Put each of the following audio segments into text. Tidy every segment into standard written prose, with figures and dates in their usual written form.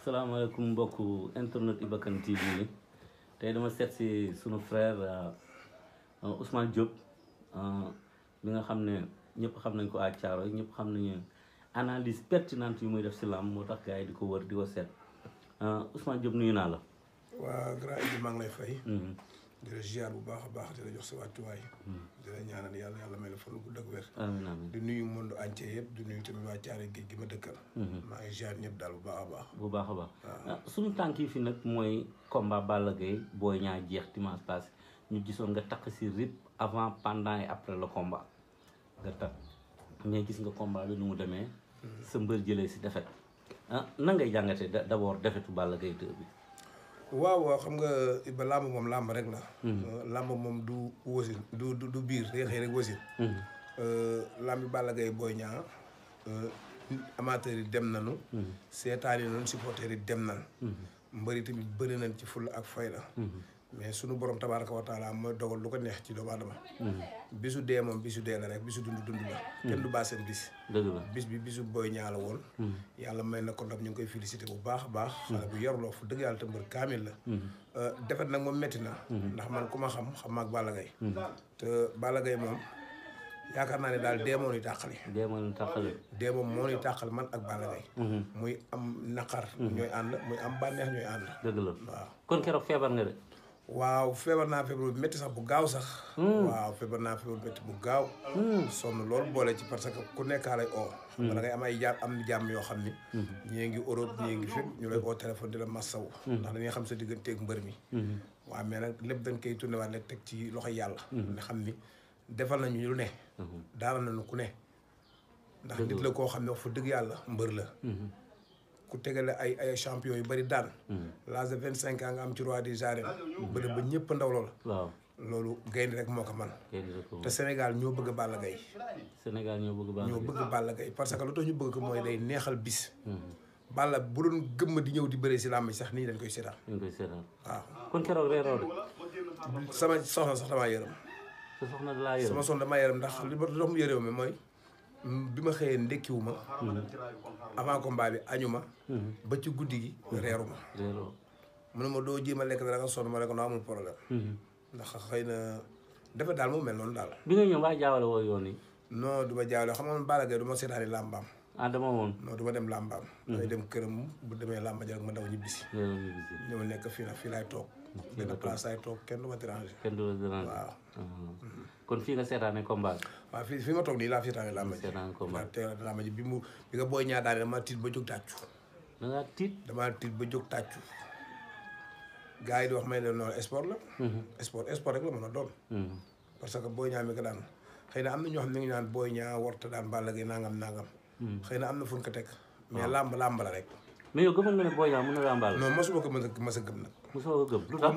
salaamaaleykum mbokku internet Iba Kane TV tey dama seet si sunu frère Ousmane Diop bi nga xam ne ñëpp xam nañ ko à Thiaroye ñëpp xam nañu analyse pertinente yu muy def si làmb moo tax gars yi di ko wër di ko seet Ousmane Diop nuyu naa la. waa grand Ibi maa ngi lay fay. di la ziar bu baax a baax di la jox sa wàccuwaay. di la ñaanal yàlla may la fan bu dëgg wér. amiin amiin di nuyu monde entier yëpp di nuyu tamit waa Thiaroye géej gi ma dëkkal. maa ngi ziar ñëpp daal bu baax a baax. bu baax a baax suñu tànk yi fi nag mooy combat Balla Gaye Boy Niang jeex dimanche passé ñu gisoon nga takk si rip avant pendant et après le combat nga takk mais gis nga combat bi nu mu demee. sa mbër jëlee si defet nan ngay jàngatee d'abord defetu Balla Gaye 2 bi. waaw xam nga Iba làmb moom làmb rek la. làmb moom du wasin du biir day xëy rek wasin. làmbi Balla Gaye Boy Niang amateurs yi dem nañu. seetaan yi noonu supporters yi dem nañu. mbëri tamit bëri nañ ci fulla ak fayda. mais sunu borom tabaaraka wa taala mooy dogal lu ko neex ci doomu aadama. bisu dee moom bisu dee la rek bisu dund la. kenn du baa seen bis. dëgg la bis bi bisu Boy Niang la woon. yàlla may na ko ndam ñu ngi koy félicité bu baax a baax. xale bu yaruloo fu dëgg yàlla te mbër kaamil la. defet nag moom metti na. ndax man ku ma xam ma ak Balla Gaye. te Balla Gaye moom yaakaar naa ne daal dee moo ñuy tàqale. dee moo ñuy tàqale. dee moom moo ñuy tàqal man ak Balla Gaye. muy am naqar. ñooy ànd muy am bànneex ñooy ànd. dëgg la waaw kon keroog feebar nga de. waaw feebar naa feebar bu métti sax bu gaaw sax. waaw feebar naa feebar bu métti bu gaaw. sonn loolu boole ci parce que ku nekkaa lay oo. xam nga da ngay am ay jàmm yoo xam ni. ñii ngi Europe ñii ngi fépp ñu lay oo téléphone di la massaw. ndax dañuy xam sa digganteeg mbër mi. waaw mais nag lépp dañ koy tourné waat rek teg ci loxo yàlla. nga xam ni defal nañu lu ne. daal nañu ku ne. ndax nit la koo xam ne wax fa dëgg yàlla mbër la. ku tegale ay champion yu bari daan. l'âge de 25 ans nga am ci roi des arènes. bëri ba ñëpp ndaw lool. waaw loolu gaynde rek moo ko man te Sénégal ñoo bëgg Balla Gaye. Sénégal ñoo bëgg Balla Gaye parce que lu tax ñu bëgg ko mooy day neexal bis. Balla bu doon gëmm di ñëw di bëree si làmb sax nii dañ koy seetaan. waaw. kon keroog reeroo de. sama soxna sax damaa yërëm. sa soxna da laa yërëm. sama soxna damaa yërëm ndax li ma dox mu yërëm mi mooy. bi ma xëyee ndekkiwu ma. avant combat bi añu ma. ba ci guddi gi reeru ma. mu ne ma doo jéem a lekk dara nga sonn ma rek noo amul problème. ndax xëy na dafa daal moo mel noonu daal. bi nga ñëw waa jaawale woo yoon yi. non du ma jaawale xam nga Balla Gaye du ma seetaani làmbaam. dama woon. non du ma dem làmbaam. damay dem këram bu demee làmba ja rek ma daw ñibbisi. ñëw nekk fii laay toog. benn place laay toog kenn du ma déranger. kenn du la déranger waaw. kon fii nga seetaane combat bi. waaw fii ma toog nii laa seetaane làmba ji. seetaane combat te làmba ji bi nga Boy Niang daane dama tiit ba jóg tàccu. da ngaa tiit. damaa tiit ba jóg tàccu. gars yi di wax may leen noonu sport la. sport rek la mën a doon. parce que Boy Niang mi ko daan xëy na am na ñoo xam ne ñu ngi naan Boy Niang warta daan Balla Gaye nangam. xëy na am na fu ñu ko teg. mais làmb la rek. mais yow gëmoon nga ne Boy Niang mën na daan Balla. non mosuma ko mës a gëm nag. mosuma ko gëm lu tax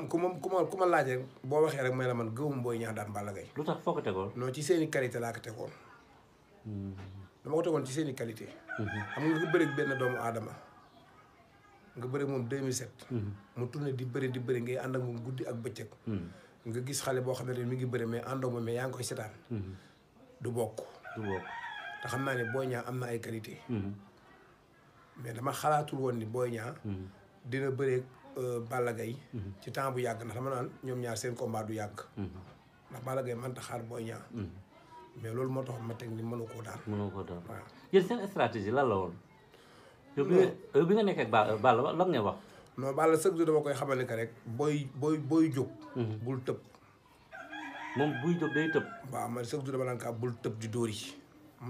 ku ma laajee boo waxee rek may la man gëmum Boy Niang daan Balla Gaye. lu tax foo ko tegoon. non ci seen i qualité laa ko tegoon. dama ko tegoon ci seen i qualité. xam nga bëri benn doomu aadama. nga bëri moom 2007. mu tourné di bëri ngay ànd ak moom guddi ak bëccëg. nga gis xale boo xam ne mi ngi bëri mais àndoo moom mais yaa ngi koy seetaan. du bokk. te xam naa ne Boy Niang am na ay qualité. mais dama xalaatul woon ni Boy Niang dina bëreeg Balla Gaye ci temps bu yàgg ndax dama naan ñoom ñaar seen combat du yàgg. ndax Balla Gaye mënta xaar Boy Niang. mais loolu moo tax ma teg ni mënu koo daan. waaw yéen seen stratégie lan la woon. yow bi nga nekkee ak Balla lan ngay wax. non Balla chaque jour dama koy xamal ni que rek booy jóg. bul tëb. moom buy jóg day tëb. waaw man chaque jour dama naan kaa bul tëb di dóor yi.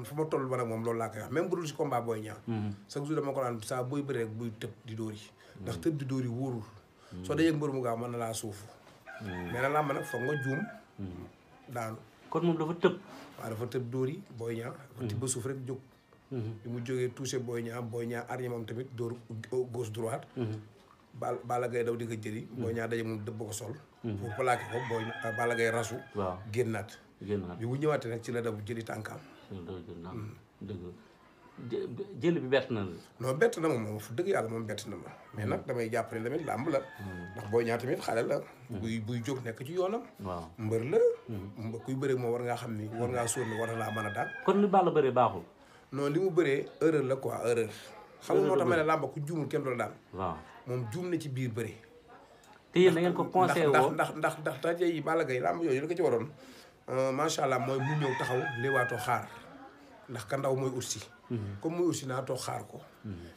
fu ma toll ba nag moom loolu laa koy wax même bu dul si combat Boy Niang. chaque jour dama ko naan saa booy bëri rek buy tëb di dóor yi. ndax tëb di dóor yi wóorul. soo dajee mbër mu gaaw mën na laa suufu. mais nag làmb nag foog nga juum. daanu. kon moom dafa tëb. waaw dafa tëb dóor yi Boy Niang. dafa tibb suuf rek jóg. bi mu jógee touché Boy Niang arrière moom tamit dóor gauche droite. Balla Gaye daw di ko jëli. Boy Niang daje moom dëbb ko sol. pour plaqué ko Balla Gaye rasu. waaw génnaat. bi mu ñëwaatee nag ci la daw jëli tànkaam. jël bi bett na la. non bett na ma moom fu dëgg yàlla moom bett na ma. mais nag damay jàpp ne tamit làmb la. ndax Boy Niang tamit xale la. buy jóg nekk ci yoonam. waaw mbër la. kuy bëre moom war ngaa xam ni war ngaa sóor ni war na laa mën a daan. kon ni Balla bëree baaxul. non li mu bëree erreur la quoi erreur. xam nga moo tax ma ne làmb ku juumul kenn du la daan. waaw moom juum na ci biir bëri. te yéen da ngeen ko conseillé woo ndax tey yi Balla Gaye làmb yooyu la ko ci waroon macha allah mooy mu ñëw taxaw léewaatoo xaar ndax ka ndaw mooy ursi. comme muy ursi naa toog xaar ko.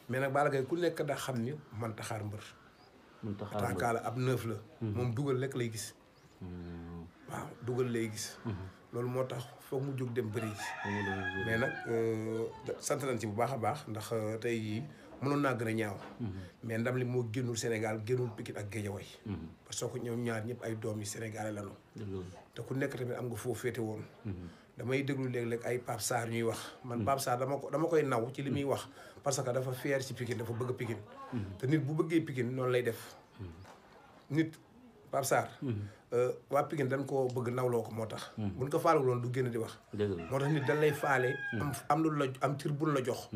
mais nag Balla Gaye ku nekk daa xam ni mënta xaar mbër. mënta xaar mbër la ab neuf la. moom dugal lekk lay gis. waaw dugal lay gis. loolu moo tax foog mu jóg dem bëri mais nag sant nañ ci bu baax a baax ndax tey jii mënoon naa gën a ñaaw. mais ndam li moo génnul Sénégal génnul Pikine ak Guédiawaye. parce que ñoom ñaar ñëpp ay doom yi Sénégalais lañu. te ku nekk tamit am nga foofu féete woon. damay déglu léeg-léeg ay Pape Sarr ñuy wax man Pape Sarr dama koy naw ci li muy wax parce que dafa fier ci Pikine dafa bëgg Pikine. te nit bu bëggee Pikine noonu lay def nit Pape Sarr. waa Pikine dañ koo bëgg nawloo ko moo tax. buñ ko faale woon du génn di wax. moo tax nit dañ lay faale. am lu la am cër buñ la jox.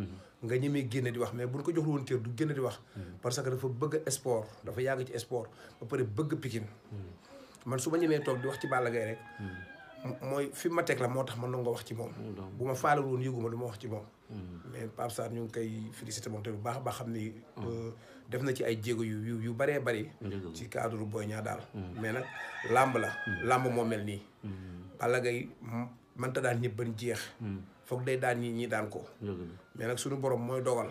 nga ñemee génne di wax mais buñ ko joxul woon cër du génn di wax. parce que dafa bëgg sport dafa yàgg ci sport ba pare bëgg Pikine. man su ma ñemee toog di wax ci Balla Gaye rek. mooy fi ma teg la moo tax man na nga wax ci moom. bu ma faale woon yëguma du ma wax ci moom. mais Pape Sarr ñu ngi koy félicité moom te bu baax a baax xam ni. def na ci ay jéego yu baree bari. ci cadre Boy Niang daal. mais nag làmb la. làmb moo mel nii. Balla Gaye mënta daan ñëpp ban jeex. foog day daan ñi daan ko. mais nag suñu borom mooy dogal.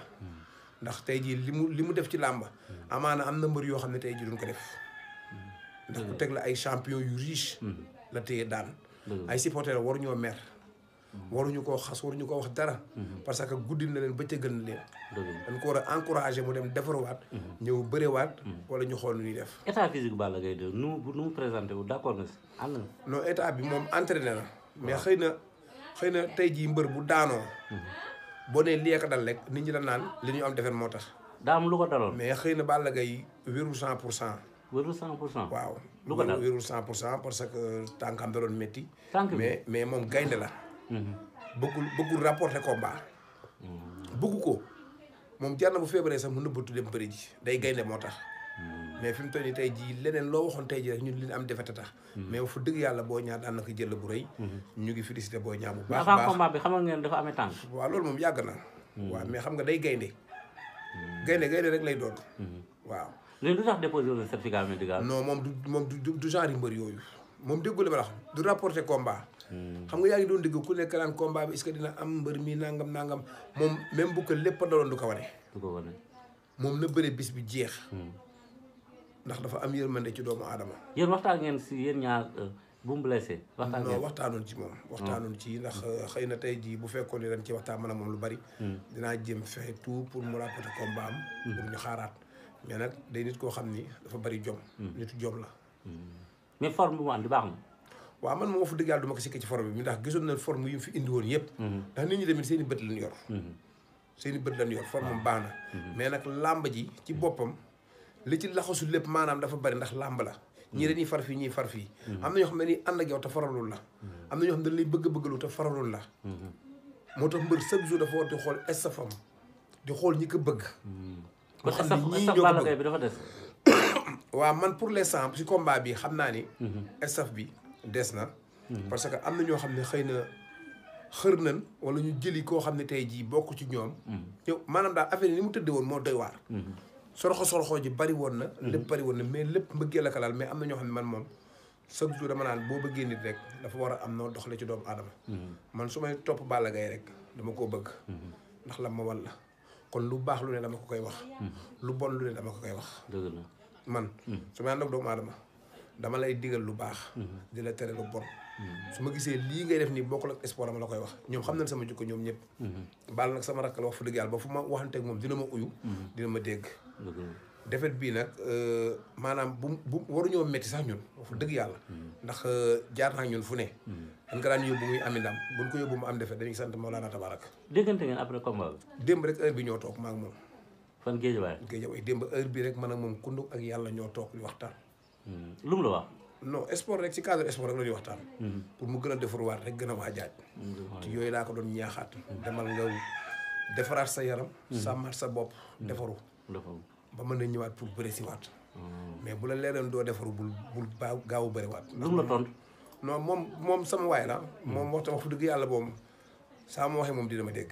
ndax tey jii li mu def ci làmb. amaana am na mbër yoo xam ne tey jii duñ ko def. ndax ku teg la ay champion yu riche. la téye daan. ay supporters waruñoo mer. waruñu koo xas waruñu ko wax dara. parce que guddil na leen bëccëgal na leen. dañ ko war a encourager mu dem defaruwaat. ñëw bërewaat. wala ñu xool nu ñuy def. état physique Balla Gaye de nu mu présenté wu d'accord na si ànd na. non état bi moom entraîné na. mais xëy na tey jii mbër bu daanoo. boo nee lii ko dal rek nit ñi la naan li ñu am defar moo tax. daa am lu ko daloon. mais xëy na Balla Gaye wérul 100%. wérul 100%. waaw lu ko dal wérul 100% parce que tànkam da doon métti. tànk bi mais moom gaynde la. bëggul rapporter combat. bëggu ko moom jar na bu feebaree sax mu nëbbatu dem bëri ji day gaynde moo tax. mais fi mu toll nii tey jii leneen loo waxoon tey jii rek ñun li ñu am defete tax. mais fu dëgg yàlla Boy Niang daan na ko jël bu rëy. ñu ngi félicité Boy Niang bu baax a baax avant combat bi xamal ngeen dafa amee tànk. waaw loolu moom yàgg na. waaw mais xam nga day gaynde. gaynde rek lay doon. waaw. léegi lu tax déposé woon certificat médical. non moom du genre yu mbër yooyu moom déggul ma la xam du rapporter combat. xam nga yaa ngi doon dégg ku nekk naan combat bi est-ce que dina am mbër mi nangam moom même bu ko lépp a daloon du ko wane. moom na bëre bis bi jeex. ndax dafa am yërmande ci doomu aadama. yéen waxtaan ngeen si yéen ñaar bu mu blessé. waxtaan ngeen non waxtaanoon ci moom. waxtaanoon ci ndax xëy na tey jii bu fekkoon ne dañ ci waxtaan man a moom lu bari. dinaa jéem fexe tout pour mu rapporter combat am. pour ñu xaaraat mais nag day nit koo xam ni dafa bari jom. nitu jom la. mais forme bi mu andi baax na. waaw man moom fa dëgg yàlla du ma ko sikk ci forme bi ndax gisoon na forme yu mu fi indi woon yëpp. ndax nit ñi tamit seen i bët lañ yor. seen i bët lañ yor forme mu baax na. mais nag làmb ji ci boppam li ci laxasu lépp maanaam dafa bari ndax làmb la. ñii dañuy far fii ñii far fii. am na ñoo xam ne dañuy ànd ak yow te faralul la. am na ñoo xam ne dañ lay bëggalu te faralul la. moo tax mbër chaque jour dafa war di xool estafam di xool ñi ko bëgg. kon estaf Balla Gaye bi dafa des. waaw man pour l'instant ci combat bi xam naa ni. estaf bi des na. parce que am na ñoo xam ne xëy na xër nañ wala ñu jëli koo xam ne tey jii bokk ci ñoom. yow maanaam daal affaire yi ni mu tëddee woon moo doy waar. sorxo ji bari woon na. lépp bari woon na mais lépp mbëggee la ko laal mais am na ñoo xam ne man moom chaque jour dama naan boo bëggee nit rek dafa war a am noo doxalee ci doomu aadama. man su may topp Balla Gaye rek dama koo bëgg. ndax la ma wan la kon lu baax lu ne dama ko koy wax. lu bon lu ne dama ko koy wax. dëgg la man su may ànd ak doomu aadama dama lay digal lu baax. di la tere lu bon. su ma gisee lii ngay def nii bokkul ak sport dama la koy wax ñoom xam nañ sama jikko ñoom ñëpp. Balla nag sama rakk la wax fu dëgg yàlla ba fu ma waxanteeg moom dina ma uyu. dina ma dégg. defet bii nag maanaam bu waruñoo métti sax ñun fu dëgg yàlla. ndax jaar naa ñun fu ne. dañ ko daan yóbbu muy am ndam buñ ko yóbbu mu am defet dañuy sant Mawlana Tabarak. déggante ngeen après combat bi. démb rek heure bi ñoo toog maa ak moom. fan Guédiawaye. démb heure bi rek man ak moom kunduk ak yàlla ñoo toog di waxtaan. lu mu la wax. non sport rek ci cadre sport rek la ñuy waxtaan. pour mu gën a defaruwaat rek gën a waajaat. ci yooyu laa ko doon ñaaxaat. demal nga defaraat sa yaram. sàmmaat sa bopp defaru. ba mën na ñëwaat pour bëri si waat. mais bu la leeroon doo defaru bul gaaw a bëri waat. lu mu la tontu. non moom sama waay la. moom wax fu dëgg yàlla boobu saa ma waxee moom dina ma dégg.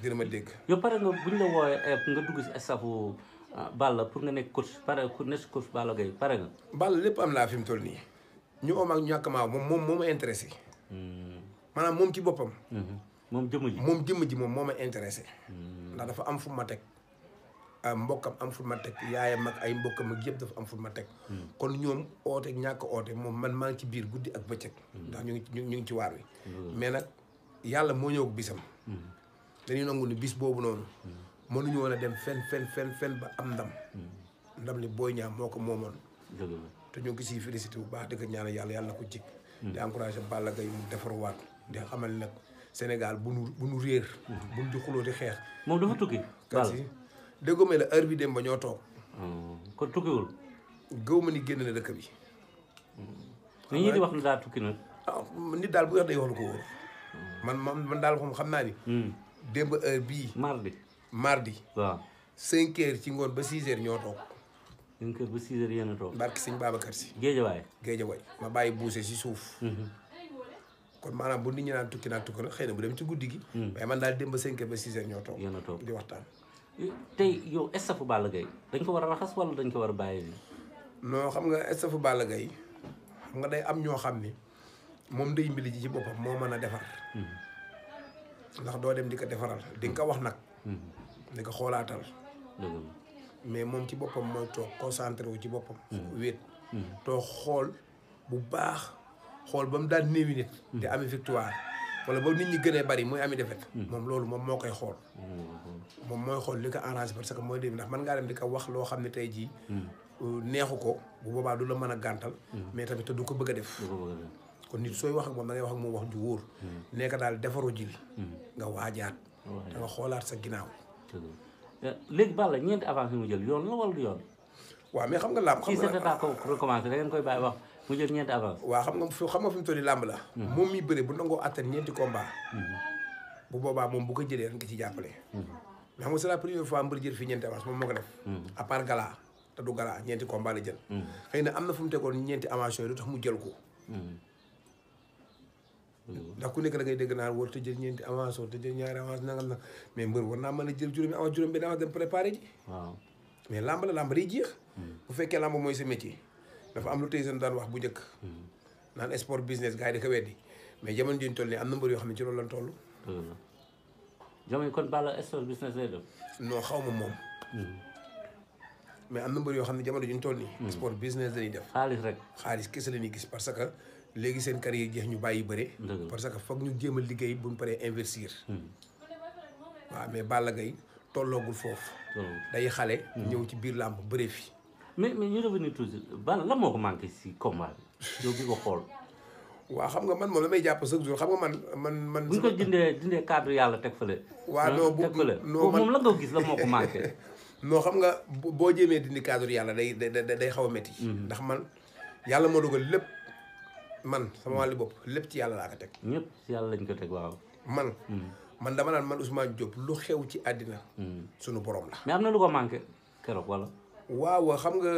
dina ma dégg. yow pare nga buñ la wooyee nga dugg si staffu Balla pour nga nekk coach pare ku nekk coach Balla Gaye pare nga. Balla lépp am naa fi mu toll nii ñu om ak ñàkk maa moom moo ma intéressé maanaam moom ci boppam. moom jëmm ji moom moo ma intéressé. ndax dafa am fu ma teg mbokkam am fu ma teg yaayam ak ay mbokkam ak yëpp dafa am fu ma teg. kon ñoom oote ñàkk oote moom man maa ngi ci biir guddi ak bëccëg. ndax ñu ngi ci waar wi. mais nag yàlla moo ñëw ak bisam. dañuy nangu ni bis boobu noonu. mënuñu woon a dem fen ba am ndam li Boy Niang moo ko moomoon. te ñu ngi siy félicité bu baax di ko ñaanal yàlla na ko jig. di encouragé Balla Gaye mu defarwaat di xamal nag Sénégal bu nu réer. bu nu di xuloo di xeex. moom dafa tukki. Balla déggoo may la heure bi dem ba ñoo toog. kon tukkiwul. gëw ma ni génn na dëkk bi. ni ñi di wax ni daa tukki nag. nit daal bu wax day wax lu ko wóor. man daal moom xam naa ni. démb heure bii. mardi. waaw 5 heures ci ngoon ba 6 heures ñoo toog. 5 heures ba 6 heures yéen a toog. barke sëñ Babacar Si. Géejawaay. ma bàyyi buuse si suuf. kon maanaam bu nit ñi naan tukki na xëy na bu dem ci guddi gi. waaye man daal démb 5 heures ba 6 heures ñoo toog. yéen a toog di waxtaan. tey yow staffu Balla Gaye dañ ko war a raxas wala dañ ko war a bàyyi nii. non xam nga staffu Balla Gaye xam nga day am ñoo xam ni moom day mbili ji ci boppam moo mën a defar. ndax doo dem di ko defaral di nga ko wax nag. di ko xoolaatal. mais moom ci boppam mooy toog concentré wu ci boppam. wéet toog xool bu baax xool ba mu daan néewi nit. di ami victoire wala ba nit ñi gënee bari muy ami defet moom loolu moom moo koy xool. moom mooy xool li ko arrangé parce que mooy dem ndax mën ngaa dem di ko wax loo xam ne tey jii. neexu ko bu boobaa du la mën a gàntal. mais tamit te du ko bëgg a def. kon nit sooy wax ak moom da ngay wax ak moom wax ju wóor. nekk daal defaru ji nga waajaat. da nga xoolaat sa ginnaaw. léegi Balla ñeenti avance yi mu jël yoon la wala du yoon. waaw mais xam nga làmb. xam nga ko recommencé da ngeen koy bàyyi wax mu jël ñeenti avance. waaw xam nga fi mu toll nii làmb la. moom mi bëre bu nangoo attan ñeenti combat. bu boobaa moom bu ko jëlee rek nga ci jàppale. mais xam nga c'est la première fois mbër jël fii ñeenti avance moom moo ko def. à part gala te du gala ñeenti combat la jël. xëy na am na fu mu tegoon ñeenti avance yooyu lu tax mu jël ko. ndax ku nekk da ngay dégg naan war te jël ñeenti avance war te jël ñaari avance nangam na mais mbër war naa mën a jël juróomi avance juróom benn avance dem préparé ji. waaw mais làmb la làmb day jeex. bu fekkee làmb mooy sa métier dafa am lu tey seen daan wax bu njëkk. naan sport business gars yi da ko weddi mais jamono ji ñu toll nii am na mbër yoo xam ne ci loolu lañ toll. jamono kon Balla sport business lay def. non xaw ma moom. mais am na mbër yoo xam ne jamono ji ñu toll nii. sport business lañuy def. xaalis rek xaalis kese la ñuy gis parce que. léegi seen carrière jeex ñu bàyyi bëre. parce que foog ñu jéem a liggéey bu ñu paree investir. waaw mais Balla Gaye tolloogul foofu. day xale. ñëw ci biir làmb bëre fi. mais ñu revenir toujours Balla lan moo ko manqué si combat bi yow bi ko xool. waaw xam nga man moom la may jàpp chaque jour xam nga man. bu ñu ko dindee cadre yàlla teg fële. waaw non teg fële moom la nga gis la moo ko manqué. non xam nga boo jéemee dindi cadre yàlla day xaw a métti. ndax man yàlla moo dogal lépp. man sama wàllu bopp lépp ci yàlla laa ko teg. ñëpp ci yàlla lañ ko teg waaw. man dama naan man Ousmane Diop lu xew ci àddina. sunu borom la. mais am na lu ko manqué keroog wala. waaw xam nga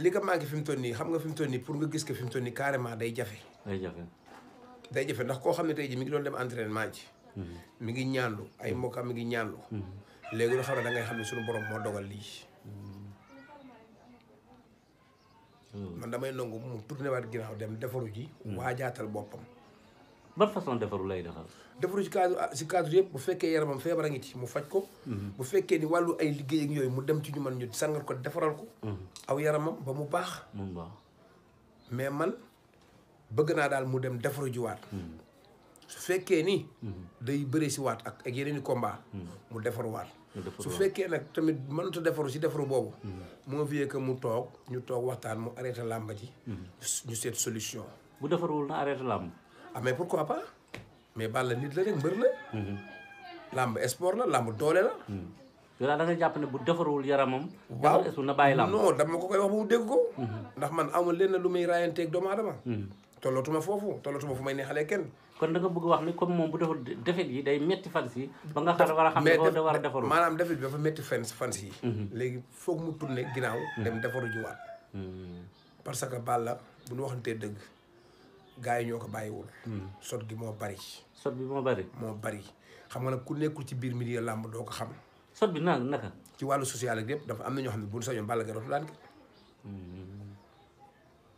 li ko manqué fi mu toll nii xam nga fi mu toll nii pour nga gis ko fi mu toll nii carrément day jafe. day jafe ndax koo xam ne tey jii mi ngi doon dem entraînement ji. mi ngi ñaanlu ay mbokkam mi ngi ñaanlu. léegi lu xam ne da ngay xam ne sunu borom moo dogal lii. man damay nangu mu tourné waat ginnaaw dem defaru ji. waajaatal boppam. ban façon defaru lay defar. defaru ci cadre yëpp bu fekkee yaramam feebar a ngi ci mu faj ko. bu fekkee ni wàllu ay liggéey ak yooyu mu dem ci ñu man ñu sangal ko defaral ko. aw yaramam ba mu baax. mais man bëgg naa daal mu dem defaru ji waat. su fekkee ni. day bëre si waat ak yeneen i combat. mu defaru waat. su fekkee nag tamit mënut a defaru si defaru boobu. moo fi que mu toog ñu toog waxtaan mu arrêté làmb ji. ñu seet solution. bu defaruwul na arrêté làmb. ah mais pourquoi pas mais Balla nit la rek mbër la. làmb sport la làmb doole la. yow daal da nga jàpp ne bu defaruwul yaramam. waaw na bàyyi làmb. non dama ko koy wax ba mu dégg ko. ndax man amul lenn lu muy raayanteeg doomu aadama. tollootuma foofu fu may neexalee kenn. kon da nga bëgg wax ni comme moom bu deful defet yi day metti fans yi ba nga xam war a xam ne da war a defaru maanaam defet bi dafa metti fans yi léegi foog mu tourné ginnaaw dem defaru jiwaat parce que Balla bu ñu waxantee dëgg gars yi ñoo ko bàyyiwul. sot gi moo bari. sot bi moo bari. moo bari xam nga nag ku nekkul ci biir milieu làmb doo ko xam. sot bi naka. ci wàllu social ak yëpp dafa am na ñoo xam ne buñ sañoon Balla Gaye dootul daan kenn.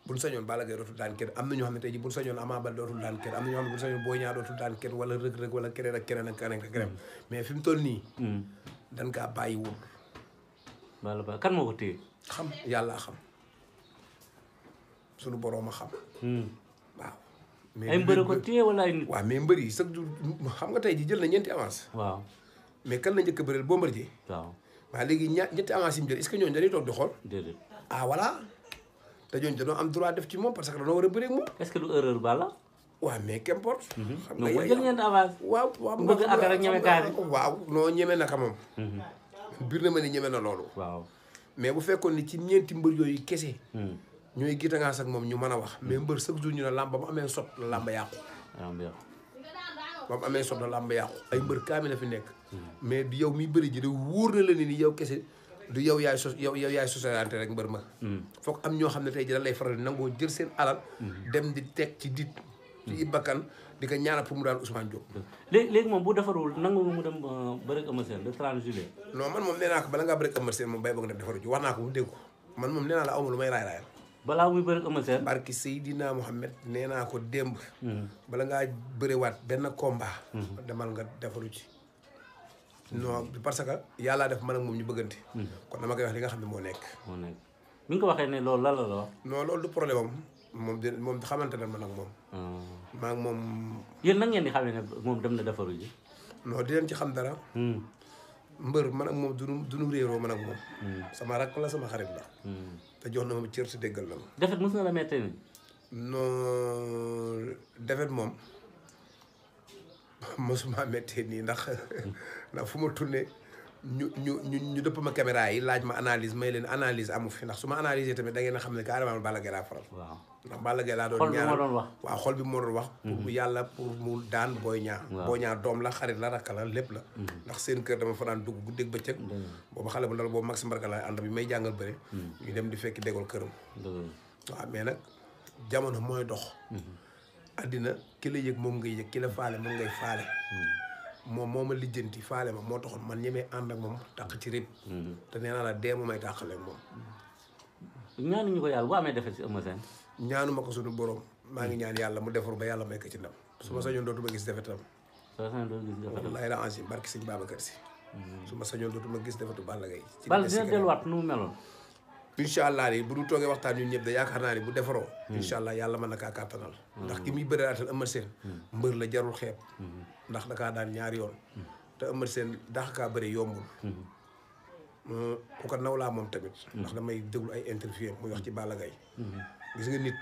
buñ sañoon Balla Gaye dootul daan kenn am na ñoo xam ne tey jii buñ sañoon Ama Baldé dootul daan kenn am na ñoo xam ne buñ sañoon Boy Niang dootul daan kenn wala Reug Reug wala keneen ak keneen ak keneen mais fi mu toll nii. dañ kaa bàyyiwul. Balla Gaye kan moo ko téye. xam yàlla xam sunu boroom a xam. waaw. mais ay mbër ko téye wala ay nit. waaw mais mbër yi sax du xam nga tey ji jël na ñeenti avance. waaw. mais kan la njëkk a bëreel Bombardier. waaw. waaw léegi ñetti avance yi mu jël est-ce que ñooñu dañuy toog di xool. déedéet. ah voilà te ñooñu dañoo am droit def ci moom parce que dañoo war a bëree ak moom. est-ce que du erreur Balla. waaw mais qu'importe. xam nga jël ñeenti avance. waaw waaw bëgg affaire ak ñeme kaani. waaw noo ñeme naka moom. biir na ma ni ñeme na loolu. waaw. mais bu fekkoon ni ci ñeenti mbër yooyu kese. ñooy gitangaas ak moom ñu mën a wax. mais mbër chaque jour ñu ne làmb ba mu amee sot la làmb yàqu. ba mu amee sot la làmb yàqu ay mbër kaami la fi nekk. mais du yow miy bëri ji de wóor na la ni yow kese du yow yaay yaay sosalante rek mbër ma. foog am ñoo xam ne tey ji da lay faral di nangoo jël seen alal. dem di teg ci dit ci bakkan di ko ñaanal pour mu daan Ousmane Diop. léegi moom bu defarul nangu mu dem bëri ak Eumeu Sène le 30 juillet. non man moom nee naa ko bala ngaa bëri ak Eumeu Sène moom bay bëgg na defaru ji wax naa ko bu dégg ko man moom nee naa la awma lu may raay raayal. balaa muy bëri ak Eumeu Sène. barki Seydina Mohamed nee naa ko démb. bala ngaa bëriwaat benn combat. demal nga defaru ci. non parce que yàllaa def man ak moom ñu bëggante. kon dama koy wax li nga xam ne moo nekk. bi nga ko waxee ne loolu lan la wax. non loolu du problème am moom xamante ne man ak moom. maa ngi moom. yéen nan ngeen di xamee ne moom dem na defaru ji. non di leen ci xam dara. mbër man ak moom duñu réeroo man ak moom. sama rakk la sama xarit la. te jox na ma cër si déggal na ma. defet mos na la mettee ni. non defet moom mosuma mettee nii ndax fu ma tourné ñu dëpp ma caméra yi laaj ma analyse may leen analyse amu fi ndax su ma analysé tamit da ngeen a xam ne carrément Balla Gaye laa faral. waaw ndax Balla Gaye laa doon ñaar waaw xol bi moo doon wax. pour yàlla pour mu daan Boy Niang. Boy Niang doom la xarit la rakk la lépp la. ndax seen kër dama fa daan dugg guddeeg bëccëg. boobu xale bu ndaw boobu Maxime Barka laay ànd bi may jàngal bëre. ñu dem di fekki déggoo këram. waaw mais nag jamono mooy dox. addina ki la yëg moom ngay yëg ki la faale moom ngay faale. moom moo ma lijjanti faale ma moo taxoon man ñemee ànd ak moom tàq ci rib. te nee naa la dee may tàqale ak moom. ñaanuñu ko yàlla bu amee defet ci Eumeu Sène. ñaanu ma ko suñu borom maa ngi ñaan yàlla mu defaru ba yàlla may ko ci ndam. su ma sañoon dootuma gis defetam. wallaahi la ansi barki sëñ Babacar Si. su ma sañoon dootuma gis defetu Balla Gaye. Balla dina delluwaat nu mu meloon. incha allah nii bu du toogee waxtaan ñun ñëpp de yaakaar naa ni bu defaroo. incha allah yàlla mën na kaa kàttanal. ndax ki muy bëraatal Eumeu Sène. mbër la jarul xeeb. ndax dakaa daan ñaari yoon. te Eumeu Sène dax kaa bëri yombul. ku ko naw laa moom tamit. ndax damay déglu ay interview muy wax ci Balla Gaye. gis nga nit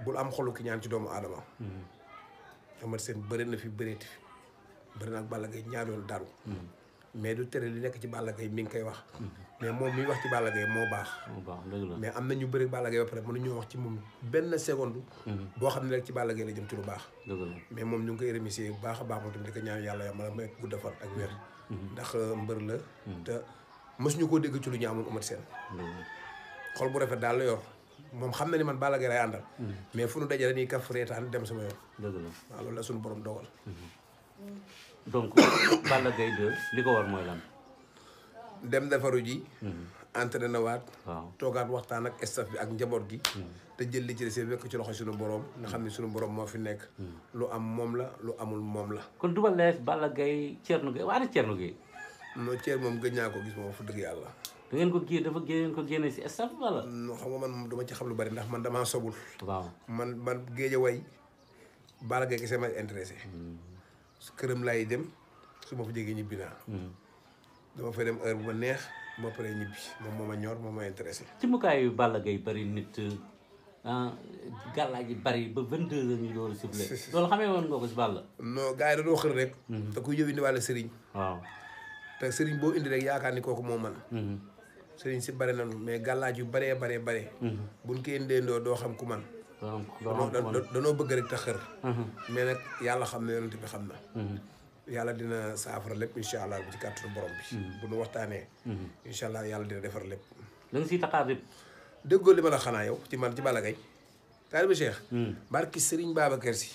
bul am xolu ki ñaan ci doomu aadama. Eumeu Sène bëri na fi bëreeti fi bëri na ak Balla Gaye ñaari yoon daanu. mais du tere li nekk ci Balla Gaye mi ngi koy wax. mais moom miy wax ci Balla Gaye moo baax. mais am na ñu bëri Balla Gaye ba pare mënuñoo wax ci moom benn seconde. boo xam ne rek ci Balla Gaye la jëm ci lu baax. mais moom ñu ngi koy remercier bu baax a baax moom tamit di ko ñaan yàlla yàlla may gudd fan ak wér. ndax mbër la. te mësuñu koo dégg ci lu ñu amul Eumeu Sène. xol bu rafet daal la yor moom xam na ni man Balla Gaye lay àndal. mais fu nu dajee dañuy kaf reetaan dem sama yoon. waaw loolu la suñu borom dogal. donc Balla Gaye 2 li ko war mooy lan. dem defaru ji. entraîné na waat. waaw toogaat waxtaan ak staff bi ak njaboot gi. te jël li ci des wekk ci loxo suñu borom nga xam ne suñu borom moo fi nekk. lu am moom la lu amul moom la. kon Double Less Balla Gaye Thierno Gueye waa ne Thierno Gueye. non Thierno moom gëj naa ko gis moom fu dëgg yàlla. da ngeen ko kii dafa ngeen ko génne si staff wala. non xam nga man moom dama ci xam lu bari ndax man damaa sobul. waaw man géej a way Balla Gaye kese ma intéressé. këram laay dem su ma fa jegee ñibbi naa. dama fay dem heure bu ma neex moo paree ñibbi moom moo ma ñor moom ma intéressé. ci mukaayu Balla Gaye bari nit gàllaaj yi bari ba 22 heures ñu loolu sifflé loolu xamee woon nga ko si Balla. non gars yi dañoo xër rek. te kuy ñëw indi wàlla sëriñ. waaw te sëriñ boo indi rek yaakaar ni kooku moo man sëriñ si bari nañu mais gàllaaj yu baree bare. buñ ko indeendoo doo xam ku man. danoo bëgg rek te xër. mais nag yàlla xam na yonent bi xam na. yàlla dina saafara lépp incha allah bu ci kàttanu borom bi. bu nu waxtaanee. incha allah yàlla dina defar lépp. da nga siy taxaar lépp. déggoo li ma la xanaa yow ci man ci Balla Gaye taalibe Cheikh barki Serigne Babacar Sy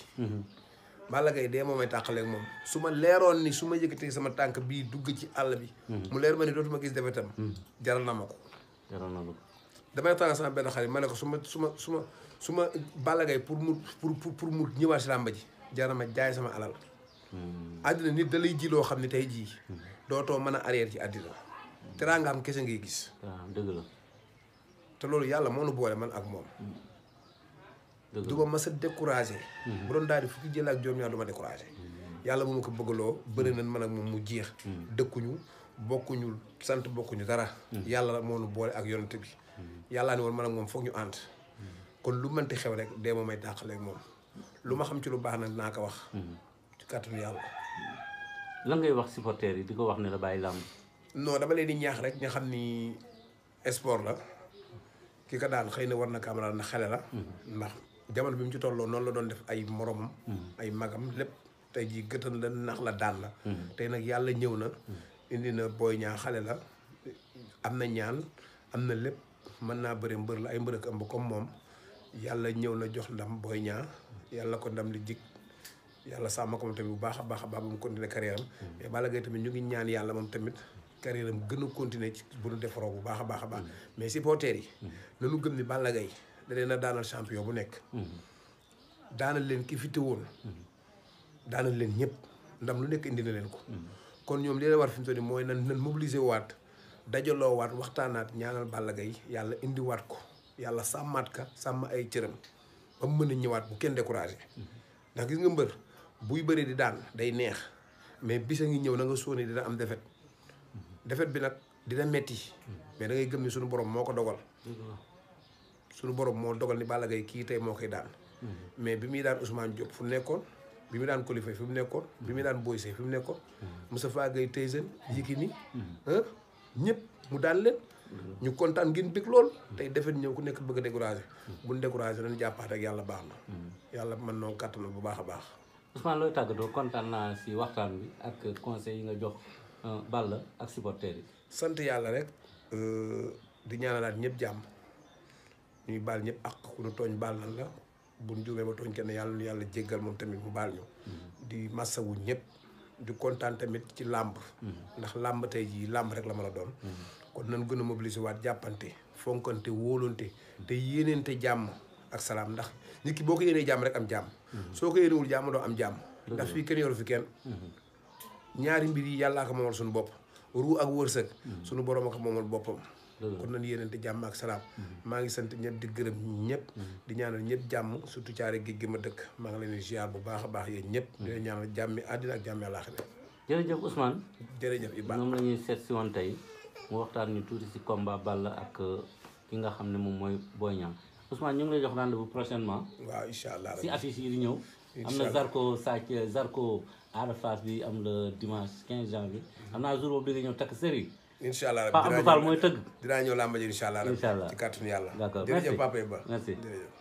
Balla Gaye dee moomay tàqaleeg moom su ma leeroon ni su ma yëkkatee sama tànk bii dugg ci àll bi mu leer ma ni dootuma gis defetam jaral na ma ko damay tànga sama benn xarit ma ne ko su ma Balla Gaye pour mu ñëwaat si làmba ji jaral ma jaay sama alal àddina nit da lay ji loo xam ne tey jii dootoo mën a arrière ci àddina teraangaam kese ngay gis dëgg la te loolu yàlla moo nu boole man ak moom du ma mës a découragé bu doon daal di fukki jël ak juróom-ñaar du ma découragé yàlla mu ma ko bëggaloo bëri nañ man ak moom mu jeex dëkkuñu bokkuñu sant bokkuñu dara yàlla moo nu boole ak yonent bi yàllaa ni woon man ak moom foog ñu ànd kon lu mënti xew rek dee ma may dàqaleeg moom lu ma xam ci lu baax nag naa ko wax ci kàttanu yàlla lan ngay wax supporters yi di ko wax ne la bàyyi làmb non dama leen di ñaax rek nga xam ni sport la ki ko daan xëy na war na caméra na xale la ndax jamono bi mu ci tolloo noonu la doon def ay moromam ay magam lépp tey jii gëtan la nax la daan la tey nag yàlla ñëw na indi na Boy Niang xale la am na ñaan am na lépp mën naa bëri mbër la ay mbër ak ëmb comme moom yàlla ñëw na jox ndam Boy Niang yàlla ko ndam li jik yàlla sàmm ko moom tamit bu baax a baax ba mu continuer carrière am mais Balla Gaye tamit ñu ngi ñaan yàlla moom tamit carrière am gën a continuer ci bu nu defaroo bu baax a baax a baax mais supporters yi nanu gëm ni Balla Gaye da leen a daanal champion bu nekk daanal leen ki fi teewoon daanal leen ñëpp ndam lu nekk indi na leen ko kon ñoom li leen war fi mu toll nii mooy nan mobiliser waat dajaloo waat waxtaanaat ñaanal Balla Gaye yàlla indi waat ko yàlla sàmmaat ka sàmm ay cëram ba mu mën a ñëwaat bu kenn découragé ndax gis nga mbër buy bëri di daan day neex mais bisa ngi ñëw na nga sóone dina am defet bi nag dina metti mais da ngay gëm ni suñu borom moo ko dogal suñu borom moo dogal ni Balla Gaye kii tey moo koy daan mais bi muy daan Ousmane Diop fu mu nekkoon bi muy daan Coly Faye fi mu nekkoon bi muy daan Boy Seye fi mu nekkoon Moustapha Gueye Tyson Yékini ñëpp mu daan leen ñu kontaan ngeen bëgg lool tey defet ñëw ku nekk bëgg a découragé buñ découragé dañu jàppaat ak yàlla baax na yàlla mën noo kàttanal bu baax a baax Ousmane looy tàggatoo kontaan naa si waxtaan bi ak conseil yi nga jox Balla ak supporters yi sant yàlla rek di ñaanalaat ñëpp jàmm ñuy baal ñëpp ak ku nu tooñ baal nan la buñ juumee ba tooñ kenn yàlla nu yàlla jéggal moom tamit mu baal ñu di massawu ñëpp di kontaan tamit ci làmb ndax làmb tey jii làmb rek la mën a doon kon nan gën a mobiliser waat jàppante fonkante wóolante te yéeneente jàmm ak salaam ndax nit ki boo ko yéenee jàmm rek am jàmm soo ko yéenewul jàmm doo am jàmm ndax fii kenn yoru fi kenn ñaari mbir yi yàllaa ko moomal suñu bopp ruu ak wërsëg suñu borom a ko moomal boppam kon nan yéeneente jàmm ak salaam maa ngi sant ñëpp di gërëm ñëpp di ñaanal ñëpp jàmm surtout caare géej gi ma dëkk maa ngi leen di ziar bu baax a baax yéen ñëpp di leen ñaanal jàmmi àddina ak jàmmi àllaaxira jërëjëf Ousmane jërëjëf Iba moom la ñuy seet si woon tey mu waxtaan ñu tuuti si combat Balla ak ki nga xam ne moom mooy Boy Niang Ousmane ñu ngi lay jox rendez-vous prochainement waaw incha allah si affiche yi di ñëw am na Zarko Ada Fass bi am le dimanche 15 janvier am naa jour boobu di nga ñëw takk série incha allah Pape Abdou Fall mooy tëgg dinaa ñëw làmba ji incha allah incha allah ci kàttanu yàlla d'accord jërëjëf Papa Iba merci jërëjëf